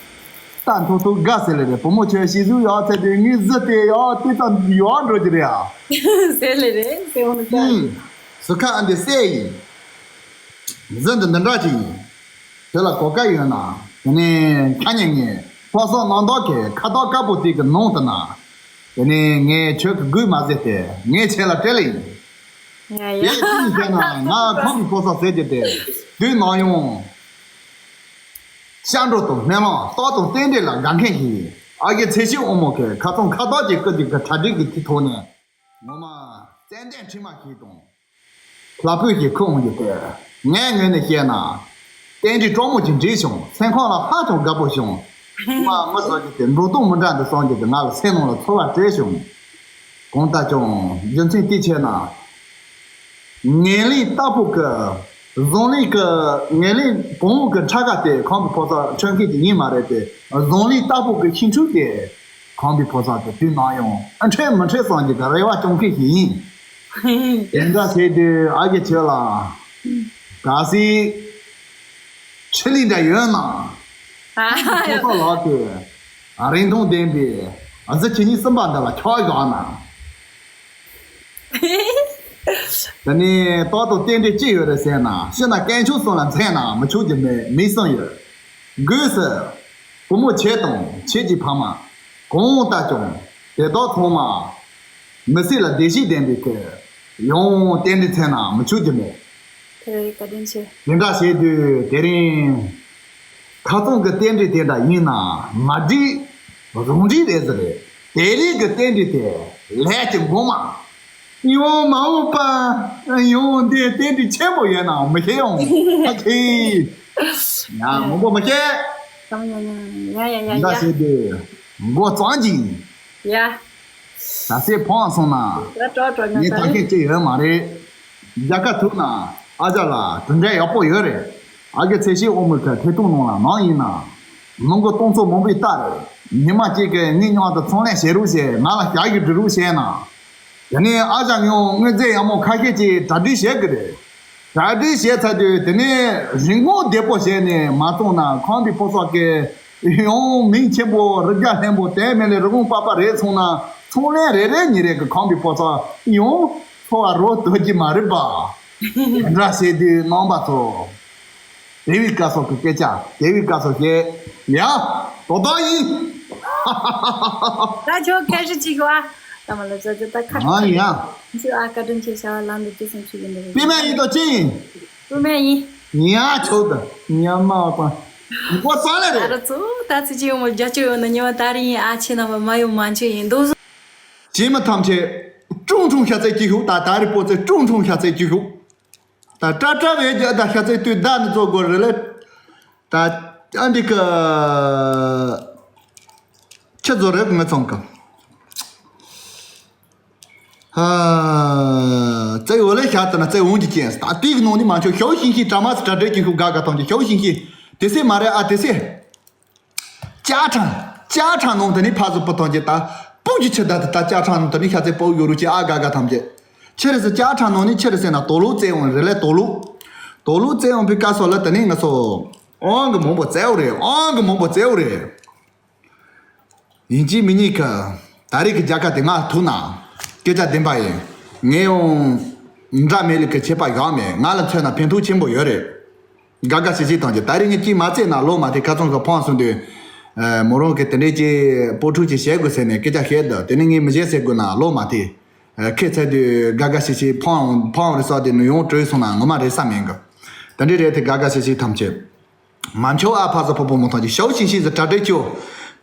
ད་མཐོ་མཐོ་དགའ་ཟེར་ལེ་རེད། བུ་མོ་ཁྱོད་ཤི་གཟུགས་ཡག་ཚད་དེ་ངའི་གཟི་དེ་ཡག་དེ་ཙམ་ཡག་འགྲོ་གི་རེད་ཨ། ཟེར་ལེ་རེད་ཟེར་འོང་ད། ཨུམ། སུ་ཁ་ཨ་འདི་སེ་ཡིན། གཟི་འདི་འདི་འདྲ་ཅིག་ཡིན། དེ་ལ་གོ་སྐབས་ཡོད་ན་དེ་ནས་ཁ་ཉན་ངས་ཕོ་སོག་ནང་ཐོག་གི་ཁ་ཐོག་དཀར་པོ་དེ་གི་ནང་དུ་ན། དེ་ནས་ངས་ཁྱོད་ཀྱི་མགུལ་མ་ཟེར་ཏེ་ངས་ཁྱེད་ལ་སྤྲད་ལེ་ཡིན། ཡ་ཡ། དེ་ཅི་ཡིན་ཟེར་ན་ང་ཁམས་པའི་ཕོ་སོག་ཟེར་གྱི་དེ་དུས་ནམ་ཡང་། སྐྱབས་འགྲོ་དང་སྨོན་ལམ་རྟག་ཏུ་རྟེན་འབྲེལ་ལ་དགའ་མཁན་ཞིག་ཡིན། ཨ་ཡེ་ཚེ་བཞི་དབང་མོ་གི་ཁ་ཚང་ཁ་བཏགས་ཀྱི་སྐུ་གཅིག་གི་གྲ་སྒྲིག་གི་དེ་ཐོག་ནས་ངོ་མ་ཙན་དན་ཁྲི་མ་ཞིག་དང་ལྷ་བུ་ཞིག་ཁུར་འོང་རྒྱུ་དེ་ངའི་ངོས་ནས་བཤད་ན་རྟེན་འབྲེལ་སྤྲང་མོ་ཅིག་འགྲིག་བྱུང་། སེམས་ཁམས་ལ་ཧ་ཅང་དགའ་པོ་བྱུང་། ང་མི་བཟོ་རྒྱུ་དེ་འགྲོ་སྟངས་མི་འདྲ་འདི་བསམ་རྒྱུ་དེ་ང་ལ་སེམས་ནང་ལ་ཚོར་བ་སྤྲད་བྱུང་། གང་ལྟར་ཀྱང་རྒྱུ་མཚན་དེ་བྱས་ན། ངན་ལན་རྟག་པོ་གི་བཟང་ལན་གི་ངན་ལན་བོང་བུ་གི་ཁྲག་ཁ་དེ་ཁམས་པའི་ཕོ་སོག་ཁྲོད་མཁན་གྱི་ཡིན་མ་རེད་དེ། བཟང་ལན་རྟག་པོ་གི་ཤིང་ཕྲུག་དེ་ཁམས་པའི་ཕོ་སོག་དེ་དུས་ནམ་ཡང་ཨ་འཕྲད་མི་འཕྲད་བསམ་གྱི་གི་རེ་བ་བཅང་མཁན་ཞིག་ཡིན། དེ་འདྲ་བྱས་དུས་ཨ་ཡེ་ཁྱོད་ལ་གལ་སྲིད་ཆུ་ལི་འདྲ་ཡོད་ན། ཨ་ཁོ་ཐོག་ལག་གི་རིན་ཐང་ལྡན་པའི་གཟི་ཁྱེད་གཉིས་གསུམ་པ་འདི་ལ་ཆགས་བཞག་ན། དེ་ནས་རྟག་ཏུ་རྟེན་འབྲེལ་ཅི་ཡོད་རེད་ཟེར་ན། ཤི་ན་དཀོན་མཆོག་གསུམ་ལ་འཚལ་ན་མི་ཆོག་རྒྱུ་མེད། མི་གསུམ་ཡོད། སྒོས་སུ་བུ་མོ་ཁྱེད་དང་ཁྱེད་ཀྱི་ཕ་མ་གང་ལྟར་ཀྱང་དེ་དག་ཚང་མ་མི་སེར་ལ་བདེ་སྐྱིད་ལྡན་པའི་ཁུར་ཡང་རྟེན་འབྲེལ་འཚལ་ན་མི་ཆོག་རྒྱུ་མེད། དེ་རེད། བཀའ་དྲིན་ཆེ། དེ་འདྲ་བྱས་དུས་དེ་རིང་ཁ་ཚང་གི་རྟེན་འབྲེལ་དེ་འདྲ་ཡིན་ན་མ་འགྲིག་རང་འགྲིག་རེད་ཟེར་རེད། དེ་རིང་གི་རྟེན་འབྲེལ་དེ་ལས་ཀྱི་མགོ་མ། ཡང་མ་འོངས་པ་ཡང་འདི་རྟེན་འབྲེལ་ཆེན་པོ་ཡོད་ན་མི་ཤེས་ཡོང་། ཨ་ཁེ། ཡང་མང་པོ་མི་ཤེས། ཡང་ཡང་ཡང་ཡང་ཡང་ཡང་། འདྲ་བྱས་དུས་མགོ་གཙང་གྱིས། ཡ། ད་སེ་ཕོང་སོང་ན། ཡ་སྤྲོ་སྤྲོ་ཉོ་ངས་ད་ཐག་ཁེ་ཅི་ཡོད་མ་རེད། རྒྱལ་ཁ་ཐུབ་ན་ཨ་ཅག་ལ་གྲུབ་འབྲས་ཡག་པོ་ཡོད་རེད། ཨ་གི་ཚེ་ཤེས་ཨོ་མི་ཁ་ཐེ་ཐུང་ནང་ལ་ནང་ཡིན་ན། མི་མགོ་སྟོང་ཚོ་མང་པོའི་རྟགས་རེད། ཉི་མ་གཅིག་གི་ངའི་མཉམ་དུ་ཚོང་ལས་བྱེད་རོགས་བྱས། ང་ལ་ཞག་གི་འབྲི་རོགས་བྱས་ན། དེ་ནས་ཨ་ཅག་ཡང་དངོས་རྫས་ཡག་མོ་ཁ་ཤས་ཅིག་གྲ་སྒྲིག་བྱེད་གི་རེད། གྲ་སྒྲིག་བྱས་ཚར་དུས་དེ་ནས་རིན་གོང་བདེ་པོ་བྱས་ནས་མ་བཙོང་ན་ཁམས་པའི་ཕོ་སོག་གི་ཡང་མིང་ཆེན་པོ་རི་རྒྱ་ལྷན་པོ་དེ་མིན་ལས་རི་བོང་པ་པ་རེད་སོང་ན་ཚོང་ལས་རེ་རེ་གཉིས་རེ་གི་ཁམས་པའི་ཕོ་སོག་ཡང་འཚོ་བ་རོལ་སྡོད་ཀྱི་མ་རེད་པ། འདྲ་བྱེད་དུས་རྣམ་པ་ཚོ། དེ་བའི་སྐལ་བཟང་གི་སྐད་ཆ་དེ་བའི་སྐལ་བཟང་བཤད། ཡ། དོ་དོ་ཡིན། ད་ཁྱོད་སྐད་ཆ་ཅིག་ཤོག་ཨ། ད་མ་ལ་ཙ་ཙ་ད་ཁ། ཨ་ཡ། ཁྱོད་ཨ་བཀའ་དྲིན་ཆེ། བྱ་བ་ལམ་དུ་བསྐྱོད་སོང་ཆུ་ཡིན་འདུག་པི་མ་ཡིན་དོ་ཅི་ཡིན། པི་མ་ཡིན། ཡ་ཆོག་ད་ཉམ་མ་བ་དང་། འགོ་ཚང་ལ་རེད། ད་ར་ཚོ་ད་ཚི་ཅི་ཡོང་མོ་རྒྱ་ཆོ་ཡོང་ན་ཉི་མ་ད་རི་ཡིན། ཨ་ཆེ་ན་མ་མ་ཡོང་མ་ཆོ་ཡིན་འདུག་སོ། ཇི་མ་ཐམས་ཅད་ཀྲུང་ཀྲུང་ཤ་ཚའི་སྐྱིད་ཤོག་ད་ད་རི་པོ་ཚེ་ཀྲུང་ཀྲུང་ཤ་ཚའི་སྐྱིད་ཤོག་ད་ཀྲ་ཀྲ་བའི་རྒྱ་ད་ཤ་ཚའི་དུས་ད་ནི་ཚོ་དགོས་རེད་ལེ། ད་ཨ་འདི་ཀ་ཁྱི་ཚོ་རེད་ངི་ཚང་ཀ་ཧ། བཙལ་འོ་ལེ་ཤ་ཙ་ན་བཙལ་འོང་གི་ཅན་ད་དུས་ཀྱི་ནང་ནི་མ་ཆོག་ཤའུ་ཤིང་ཤིང་དྲ་མ་སི་དྲ་སྦྲེལ་གྱི་ཤུགས་དགའ་དགའ་ཐང་གི་ཤའུ་ཤིང་ཤིང་དེ་སེ་མ་རེད་ཨ་དེ་སེ། ཅ་ཁྲང་། ཅ་ཁྲང་ནང་དུ་ནི་ཕ་ཟུ་པོ་ཐང་གི་ད་སྤུ་གི་ཆི་ད་ད་ད་ཅ་ཁྲང་ནང་དུ་ནི་ཤ་ཚེ་པོ་ཡོ་རུ་ཅི་ཨ་དགའ་དགའ་ཐང་གི་ཆི་རེད་སེ་ཅ་ཁྲང་ནང་ནི་ཆི་རེད་སེ་ན་དོ་ལུ་བཙལ་འོང་རེད་ལེ་དོ་ལུ། དོ་ལུ་བཙལ་འོང་པའི་ཀ་སོ་ལ་དེ་ནི་ང་ཚོ་ཨང་གི་མང་པོ་བཙལ་འོ་རེད། ཨང་གི་མང་པོ་བཙལ་འོ་རེད། ཡིན་གཅིག་མིན་གཉིས་ཀ་ད་རེས་ཀྱི་རྒྱལ་ཁ་དེ་ང་ཐུག་ན་སྐད་ཆ་བདེན་པ་ཡིན། ངས་ཡང་འདྲ་མེད་ལི་ཀི་བྱེད་པ་ཡག་མེད། ང་ལ་མཚོན་ན་ཕན་ཐོགས་ཆེན་པོ་ཡོད་རེད། དགའ་དགའ་ཞིག་ཞིག་བཏང་རྒྱུ་ད་རེས་ངས་ཅིག་མ་བཙལ་ན་ལོ་མ་དེ་ཁ་ཚང་གི་ཕང་སོང་དུས། མོ་རང་གི་དེ་འདྲས་ཀྱི་སྤོ་ཕྲུག་ཅིག་བྱེད་དགོས་ཟེར་ནས་སྐད་ཆ་བཤད་འདུག་དེ་ནས་ངས་མི་བྱེད་ཟེར་དགོས་ན་ལོ་མ་དེ། ཁྱེད་ཚེ་དུས་དགའ་དགའ་ཞིག་ཞིག་ཕང་ཕང་རེ་ས་དེ་ནུ་ཡོང་བྲོས་སོང་ན་ངོ་མ་རེ་ས་མེད་གི་དེ་འདྲས་རེད་དེ་དགའ་དགའ་ཞིག་ཞིག་ཐམས་ཅད། མ་མཆོག་ཨ་ཕ་ས་ཕོ་པོ་མོ་ཐང་གི་ཤའུ་ཤིང་ཤིང་ཟི་གྲ་སྒྲིག་ཆུ།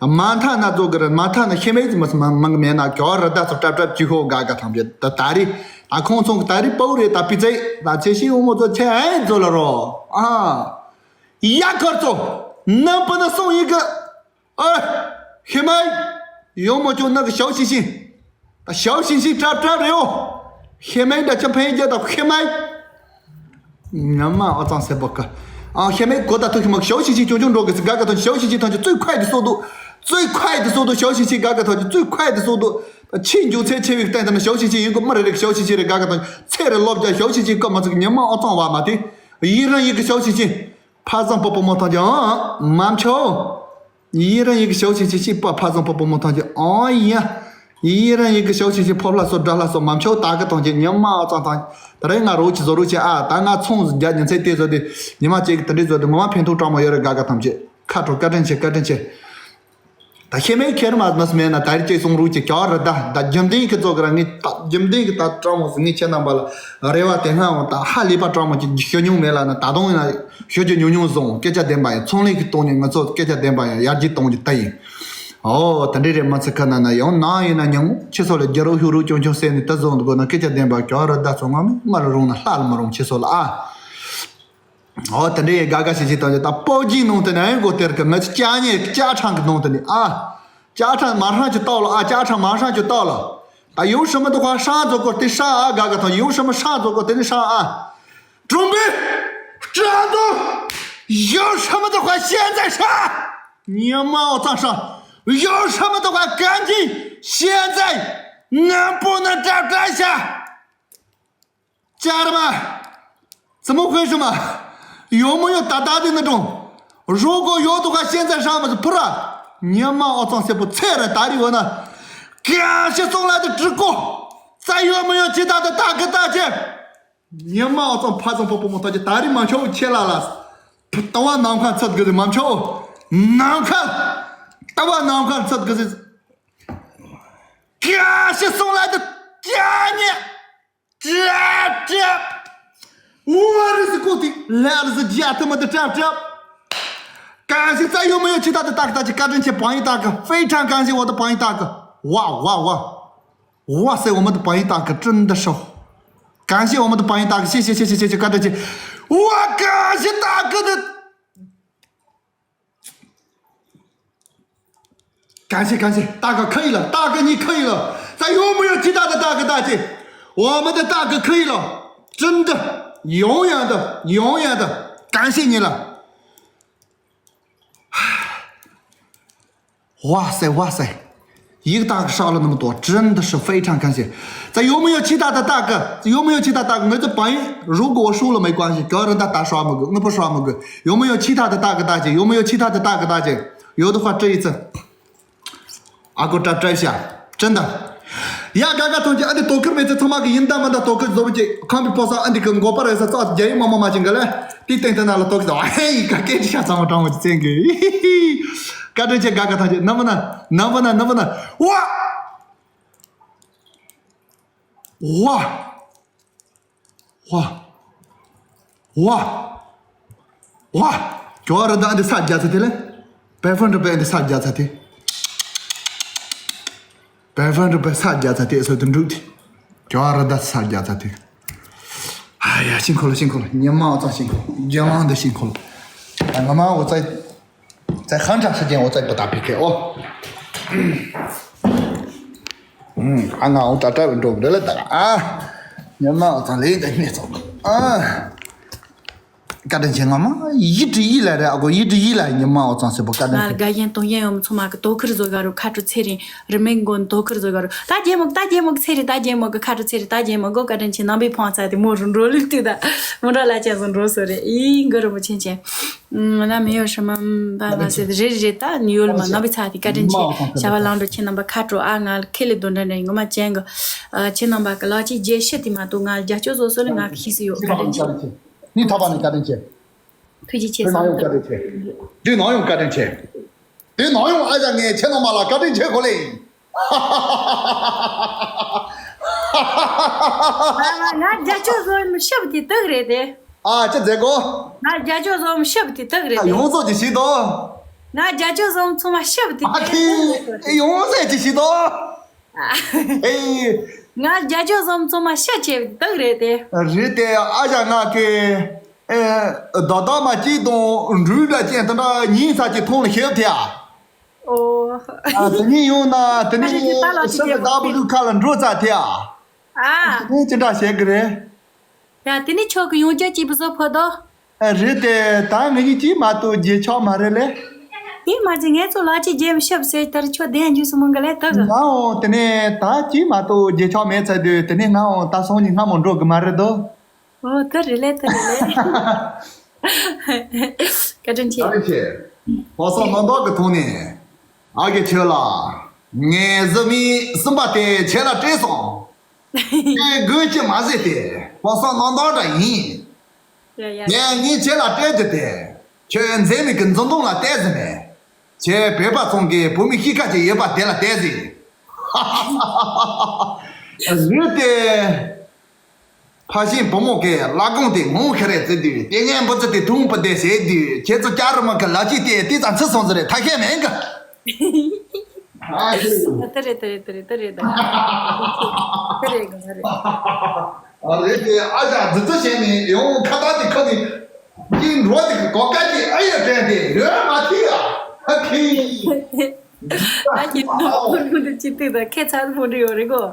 མ་མཐའ་ན་རྫོགས་གི་རེད། མ་མཐའ་ན་ཤེས་མེད་ཟི་མ་སི་མ་མང་གི་མེད་ན་གྱོ་རི་ད་ཚོ་གྲབ་གྲབ་ཅི་ཤོ་དགའ་དགའ་ཐང་གི་ད་ད་རི་ད་ཁོང་ཚོང་གི་ད་རི་པའུ་རེད་ད་པི་ཙེ་ད་ཚེ་ཤི་འོ་མོ་ཚོ་ཚེ་ཨེ་ཛོ་ལ་རོ་ཨ། ཡ་ཁར་ཚོ་ནམ་པ་ན་སོང་ཡི་གི་ཨ། ཤེས་མེད། ཡོང་མོ་ཅོ་ན་གི་ཤའུ་ཤིང་ཤིང་། ད་ཤའུ་ཤིང་ཤིང་གྲབ་གྲབ་རེད་འོ། ཤེས་མེད་འདྲ་ཆ་ཕན་རྒྱ་དང་ཤེས་མེད། ཉམ་མ་ཨ་ཙང་སེ་བ་ཀ་ཨ་ཤེས་མེད་གོ་ད་ཐུག་ཤི་མ་ཤའུ་ཤིང་ཤིང་ཅུང་ཅུང་འགྲོ་གི་སི་དགའ་དགའ་ཐོན་ཤའུ་ཤིང་ཤིང་ཐོན་ཅི་བཙུགས་ཁ་ཡི་དི་སོ་དུ། བཙུགས་ཁ་ཡི་དི་སོ་དུ་ཤའུ་ཤིང་ཤིང་དགའ་དགའ་ཐོན་ཅི་བཙུགས་ཁ་ཡི་དི་སོ་དུ། ཆེས་མགྱོགས་ཚད་ཆེ་བའི་སྟེང་དུ་ན་ཤའུ་ཤིང་ཤིང་ཡིན་གོ་མ་རེད་རེད་ཤའུ་ཤིང་ཤིང་རེད་དགའ་དགའ་ཐོན་ཚེ་རེ་ལོབ་རྒྱ་ཤའུ་ཤིང་ཤིང་ཀ་མ་ཚུགས་ཉམ་མ་ཨ་ཙང་བ་མ་དེ། ཡིན་རང་ཡིན་གི་ཤའུ་ཤིང་ཤིང་། ཕ་བཟང་པོ་པོ་མོ་ཐང་ཅི་ཨ་མ་མཆོ། ཡིན་རང་ཡིན་གི་ཤའུ་ཆེ་ཆེ་ཤི་པ་ཕ་བཟང་པོ་པོ་མོ་ཐང་ཆེ་ཨང་ཡིན། ཡིན་རང་ཡིན་གི་ཤའུ་ཆེ་ཆེ་ཕོ་ལྷ་སོ་དགྲ་ལྷ་སོ་མ་མཆོག་ད་གི་ཐང་ཆེ་ཉི་མ་ཨ་ཙང་ཐང་། ད་རེས་ང་རོགས་ཀྱི་བཟོ་རོགས་ཆེ་ཨ་ད་ང་ཚོང་རྒྱ་ཉིན་ཚེ་དེ་བཟོ་དེ་ཉི་མ་གཅིག་གི་དེ་འདྲས་བཟོ་དེ་ངོ་མ་ཕན་ཐོགས་དྲང་མོ་ཡོད་རེད་དགའ་དགའ་ཐམས་ཅད་ཁ་དྲོ་བཀའ་དྲིན་ཆེ་བཀའ་དྲིན་ཆེ། ད་ཤེས་མེད་ཁྱེར་མ་མ་སྨན་ན་ད་རེས་ཅིག་སོང་རོགས་ཀྱི་ཀྱ་ར་ད་ད་རྒྱུ་མདུན་གི་བཟོ་གི་ར་ངས་ད་རྒྱུ་མདུན་གི་ད་དྲང་མོ་ངས་ཁྱེད་རྣམ་པ་ལ་རེ་བ་དེ་སྔ་འོང་ད་ཧ་ལས་པ་དྲང་མོ་ཅིག་ཞུ་མྱོང་མེད་ལ་ན་ད་དུང་ཡིན་ན། ཤོད་རྒྱུ་ཉུང་ཉུང་བཟུང་སྐད་ཆ་བདེན་པ་ཡིན་ཚོང་ལས་ཀྱི་སྟེང་ནས་ང་ཚོ་སྐད་ཆ་བདེན་པ་ཡིན་ཡར་རྒྱས་གཏོང་རྒྱུ་ད་ཡིན། ཨོ་ད་འདྲས་རེད་མ་ཚེ་ཁ་ན་ན་ཡང་ནང་ཡིན་ན་ཉང་མོ་ཁྱེད་ཚོ་ལ་རྒྱ་རོགས་ཤུག་རོགས་ཅུང་ཅུང་བསད་ནས་ད་བཟུང་འདུག་ན་སྐད་ཆ་བདེན་པ་གྱ་ར་ད་ཚོ་ང་མི་ང་ལ་རུང་ན་ལྷ་ལ་མ་རུང་ཁྱེད་ཚོ་ལ་ཨ། ཨོ་ད་འདྲས་ཡིན་དགའ་དགའ་ཞིག་ཞིག་ད་ད་པོ་ཇིའི་ནང་དུ་ན་ཡང་གོ་དེར་གི་ང་ཅི་ཅག་ཉེ་ཅག་ཁྲང་གི་ནང་དུ་ནི་ཨ། ཅག་ཁྲང་མ་ཧྲང་ཅུ་ཏའོ་ལ་ཨ་ཅག་ཁྲང་མ་ཧྲང་ཅུ་ཏའོ་ལ། ད་有什么的话上左过，得上啊，嘎嘎头，有什么上左过，得上啊。准备，战斗，有什么的话现在上。你妈我早上，有什么的话赶紧现在，能不能再站一下？家人们，怎么回事嘛？有没有打打的那种？如果有的话，现在上面是不是？你妈我早些不菜了，打理我呢？感谢送来的直播，再有没有其他的大哥大姐？ ཉི་མ་ཨོ་ཙང་ཕ་ཙང་པོ་པོ་མོ་ཏོ་ཅི་ད་རི་མ་མཆོག་ཁྱེད་ལ་ལ། ལྟ་བ་ནམ་མཁའ་ཚད་གི་མ་མཆོག་ནམ་མཁའ། ལྟ་བ་ནམ་མཁའ་ཚད་གི་ཟི། ཀ་ཤི་སོང་ལ་དུ་ཀྱ་ཉེ། ཀྲབ་ཀྲབ། ཨུ་རི་སི་ཀུ་ཏི་ལ་རི་སི་ཇི་ཨ་ཐི་མ་དུ་ཀྲབ་ཀྲབ། 感谢再有没有其他的大哥大姐，感谢朋友大哥，非常感谢我的朋友大哥，哇哇哇！ 哇塞，我们的榜一大哥真的是，感谢我们的榜一大哥，谢谢谢谢谢谢，感谢，我感谢大哥的，感谢感谢，大哥可以了，大哥你可以了，再有没有其他的大哥大姐？我们的大哥可以了，真的，永远的，永远的，感谢你了。 哇塞哇塞，一个大哥刷了那么多，真的是非常感谢。再有没有其他的大哥？有没有其他大哥？我这榜一，如果我输了没关系，个人的打刷么个，我不刷么个。有没有其他的大哥大姐？有没有其他的大哥大姐？有的话，这一次，阿哥摘摘一下，真的。ཡ་ག་ག་ཐོན་གྱི་ཨ་འདི་དོ་ཁུར་མེད་ཚེ་ཚང་མ་གི་ཡིན་ད་མིན་ད་དོ་ཁུར་བཟོ་བ་ཅིག་ཁམས་པའི་ཕོ་སང་ཨ་འདི་གི་མགོ་པ་རེད་ས་ཙག་རྒྱ་ཡིག་མ་མ་མ་ཅིག་འགའ་ལས་དེ་སྟེང་དེ་ན་ལ་དོ་ཁུར་ཟ་ཧེ་ཡི་ག་སྐད་ཅི་ཤ་ཚང་མ་དྲང་བ་ཅི་བཙན་གི། བཀའ་དྲིན་ཆེ་ག་ག་ཐོན་གྱི་ནམ་བུ་ན་ནམ་བུ་ན་ནམ་བུ་ན་ཝ། ཝ། ཝ། ཝ། ཝ། ཁྱོད་ར་ད་འདི་ས་རྒྱ་ཚ་དེ་ལེ། བེ་ཧྥན་ར་བེ་འདི་ས་རྒྱ་ཚ་དེ། བེ་ཧྥན་ར་བེ་ས་རྒྱ་ཚ་དེ་སོ་དུ་འགྲུག་དེ། ཁྱོད་ར་ད་ས་རྒྱ་ཚ་དེ། ཨ་ཡ་ཤིང་ཁོ་ལ་ཤིང་ཁོ་ལ་ཉི་མ་འོ་ཚ་ཤིང་ཁོ་ལ་རྒྱ་མང་འདི་ཤིང་ཁོ་ལ། ང་མ་འོ་ཚ། ཚེ་ཧང་ཁྲ་ཤི་ཅན་འོ་ཚ་པོ་ད་ཕི་ཁེ་ཨོ། ཨ་ང་འོ་ད་ད་འགྲོ་འདྲ་ལ་ད་ཨ། ཉི་མ་འོ་ཚ་ལེ་ད་མེ་ཚོགས་ཨ། བཀའ་དྲིན་ཆེ་ང་མ་ཡིད་དྲི་ཡིད་ལ་རེ་ཨ་གོ་ཡིད་དྲི་ཡིད་ལ་ཉི་མ་འོ་ཚང་སེ་པོ་བཀའ་དྲིན་ང་ཆེ། དགའ་ཡན་དུང་ཡན་ཡོམ་ཚོ་མ་གི་དོ་ཁུར་བཟོ་ག་རུ་ཁ་དྲུ་ཚེ་རིང་རི་མེ་མགོན་དོ་ཁུར་བཟོ་ག་རུ་ད་རྒྱལ་མོ་གི་ད་རྒྱལ་མོ་གི་ཚེ་རིང་ད་རྒྱལ་མོ་གི་ཁ་དྲུ་ཚེ་རིང་ད་རྒྱལ་མོ་གོ་བཀའ་དྲིན་ཆེ་ནང་པའི་ཕོང་ཚ་དེ་མོ་རུ་འགྲོ་ལུགས་དུས་ད་མོ་འགྲོ་ལ་ཅན་བཟོ་འགྲོ་སོ་རེ་ཨི་མགོ་རུ་མོ་ཆེན་ཆེན། ང་མི་ཡོ་ཧྲི་མ་བ་བ་སེ་རེ་རེ་ད་ཡོལ་མ་ནང་པའི་ཚ་དེ་བཀའ་དྲིན་ཆེ། ཞྭ་བ་ལང་འགྲོ་ཁྱེད་རྣམ་པ་ཁ་དྲོ་ཨ་ང་ཁེ་ལེ་དོན་འདྲ་འདྲ་ཡིན་ངོ་མ་ཅན་གི། ཁྱེད་རྣམ་པ་གི་ལག་ཅིག་རྒྱལ་ཤི་དེ་མ་གཏོགས་ང་རྒྱ་སྐྱོ་བཟོ་སོ་ལ་ང་ཁི་ཤི་ཡོད་བཀའ་དྲིན་ཆེ། ནི་ཐ་པ་ནི་བཀའ་དྲིན་ཆེ། ཐུགས་རྗེ་ཆེ་དེ་ནང་ཡོང་བཀའ་དྲིན་ཆེ། དེ་ནང་ཡོང་བཀའ་དྲིན་ཆེ། དེ་ནང་ཡོང་ཨ་ཅག་ངས་ཁྱེད་རྣམ་པ་ལ་བཀའ་དྲིན་ཆེ་གོ་ལེ། ང་རྒྱ་སྐྱོ་བཟོ་མི་ཤི་བ་དེ་དག་རེད་དེ། ཨ་ཅི་མཛད་གོ། ང་རྒྱ་སྐྱོ་བཟོ་མི་ཤི་བ་དེ་དག་རེད་དེ། ཡོངས་རྫོགས་ཀྱི་ཤི་དོ། ང་རྒྱ་སྐྱོ་བཟོ་མི་ཚང་མ་ཤི་བ་དེ་ཨ་དག་ཁི་རེད། ཡོངས་རྫོགས་ཀྱི་ཤི་དོ། ཨེ། ང་རྒྱ་སྐྱོ་བཟོ་མི་ཚང་མ་ཤི་ཆེ་བ་དེ་དག་རེད་དེ། རེད་དེ་ཨ་ཅག་ང་ཁེ། ཨེ། ད་ད་མ་གཅིག་དང་འབྲུ་འདྲ་ཅན་དེ་འདྲ་ཉིན་ས་གཅིག་ཐོང་ལ་ཤེབ་ཐེ་ཨ། ཨོ། ཨ་དེ་ཉིན་ཡོང་ན་དེ་ཨ་ནི་ཅག་གི་ད་ལ་ཅིག་ཤི་ཐེ་ད་བུ་ལུ་ཁ་ལ་འགྲོ་ཚ་ཐེ་ཨ། ཨ། དེ་ཅི་འདྲ་བྱེད་གི་རེད། ཡ་དེ་ནི་ཆོག་གི་ཡོང་རྒྱུ་གཅིག་བུ་བཟོ་ཕོད་དོ། ཨ་རེད་དེ་ད་ངེད་གཉིས་གཅིག་མ་གཏོགས་རྗེས་ཆོག་མ་རེད་ལེ། དེ་མ་ཅི་ངས་ཚོ་ལ་ཅིག་རྗེས་མི་ཤེབ་ཟེར་དར་ཆོག་དེ་འཇུས་སུ་མང་གི་ལེ་ད་གི། ང་འོང་དེ་ནས་ད་གཅིག་མ་གཏོགས་རྗེས་ཆོག་མེད་ཚར་དུས་དེ་ནས་ང་འོང་ད་སོང་ཉིན་སྔ་མོ་འགྲོ་གི་མ་རེད་དོ། ཨོ་ད་རེད་ལེ་ད་རེད་ལེ། བཀའ་དྲིན་ཆེ། བཀའ་དྲིན་ཆེ། ཕོ་སོ་ནོ་མདོག་གི་ཐོག་ནས། ཨ་གི་ཁྱོད་ལ། ངའི་གཟི་མིག་གསུམ་པ་དེ་ཁྱེད་ལ་སྤྲད་སོང་། ཁྱོད་དགོས་ཀྱི་མ་ཟད་དེ་ཕོ་སོ་ནོ་མདོག་འདྲ་ཡིན། ཡ་ཡ། ངས་ངས་ཁྱེད་ལ་སྤྲད་དེ་དེ། ཁྱོད་མཛེས་མིག་གི་འཛུམ་མདངས་ལ་བལྟས་ཟིན་མེད། ཁྱེད་བོད་པ་ཚང་གི་བུ་མོ་གཤིས་ཀ་ཅིག་ཡོད་པ་དེ་ལ་བལྟས་ཟིན། རེད་དེ། ཕ་ཤིང་བུ་མོ་གི་བླ་གོང་དེ་ངོ་ཁ་རེ་བརྩི་དུས་དེ་ངའི་འབུ་ཚི་དེ་དུང་བུ་དེ་ཟེར་དུས་ཁྱེད་ཚོ་སྐྱ་རུ་མ་གི་ལ་ཅི་དེ་དེ་ཙམ་ཚི་སོང་ཟེར་རེད་ཐ་ཤལ་མེད་གི། ཨ་ཤི། ཨ་དེ་རེད་དེ་རེད་དེ་རེད་དེ་རེད་ད། དེ་རེད་གི་དེ་རེད། ཨ་རེད་དེ་ཨ་ཞག་འདི་ཚོ་བྱས་ནས་ཡོང་ཁ་བཏགས་དེ་ཁ་ནས་ཀྱི་འགྲོ་དེ་གི་གོ་སྐལ་གྱི་ཨ་ཡ་དྲན་དེ་ཡོད་མ་ཐི་ཡ་ཨ་ཁི། ཨ་ཀྱི་ནོར་བུ་རུ་འདི་ཅི་ཏི་ད་ཁེ་ཚ་བུ་འདི་ཡོད་རེད་གོ།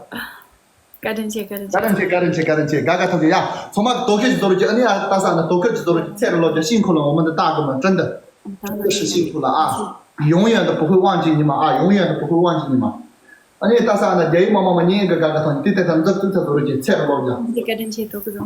བཀའ་དྲིན་ཆེ་བཀའ་དྲིན་ཆེ། བཀའ་དྲིན་ཆེ་བཀའ་དྲིན་ཆེ་བཀའ་དྲིན་ཆེ། ག་ག་ཐོག་གི་ཡ་ཚང་མ་དོ་ཁེ་ཞིག་དོ་རུ་ཅི་ཨ་ནི་ཡ་ད་ས་ན་དོ་ཁེ་ཞིག་དོ་རུ་ཅི་ཚེ་རུ་ལོ་ཇ་ཤིང་ཁུ་ལ་འོ་མ་འདི་ཏག་གི་མ་དྲན་འདི་ཤི་ཤིང་ཁུ་ལ་ཨ། 永远都不会忘记你们啊，永远都不会忘记你们。 ཨ་ནི་ད་ས་ན་རྒྱ་ཡིག་མ་མ་མ་ཉན་གི་ག་ག་ཐོག་ནི་དེ་དེ་ད་འཛབ་ཏུ་ཚ་དོ་རུ་ཅི་ཚེ་རུ་ལོ་ཇ། བཀའ་དྲིན་ཆེ་དོ་ཁེ་ཟོ།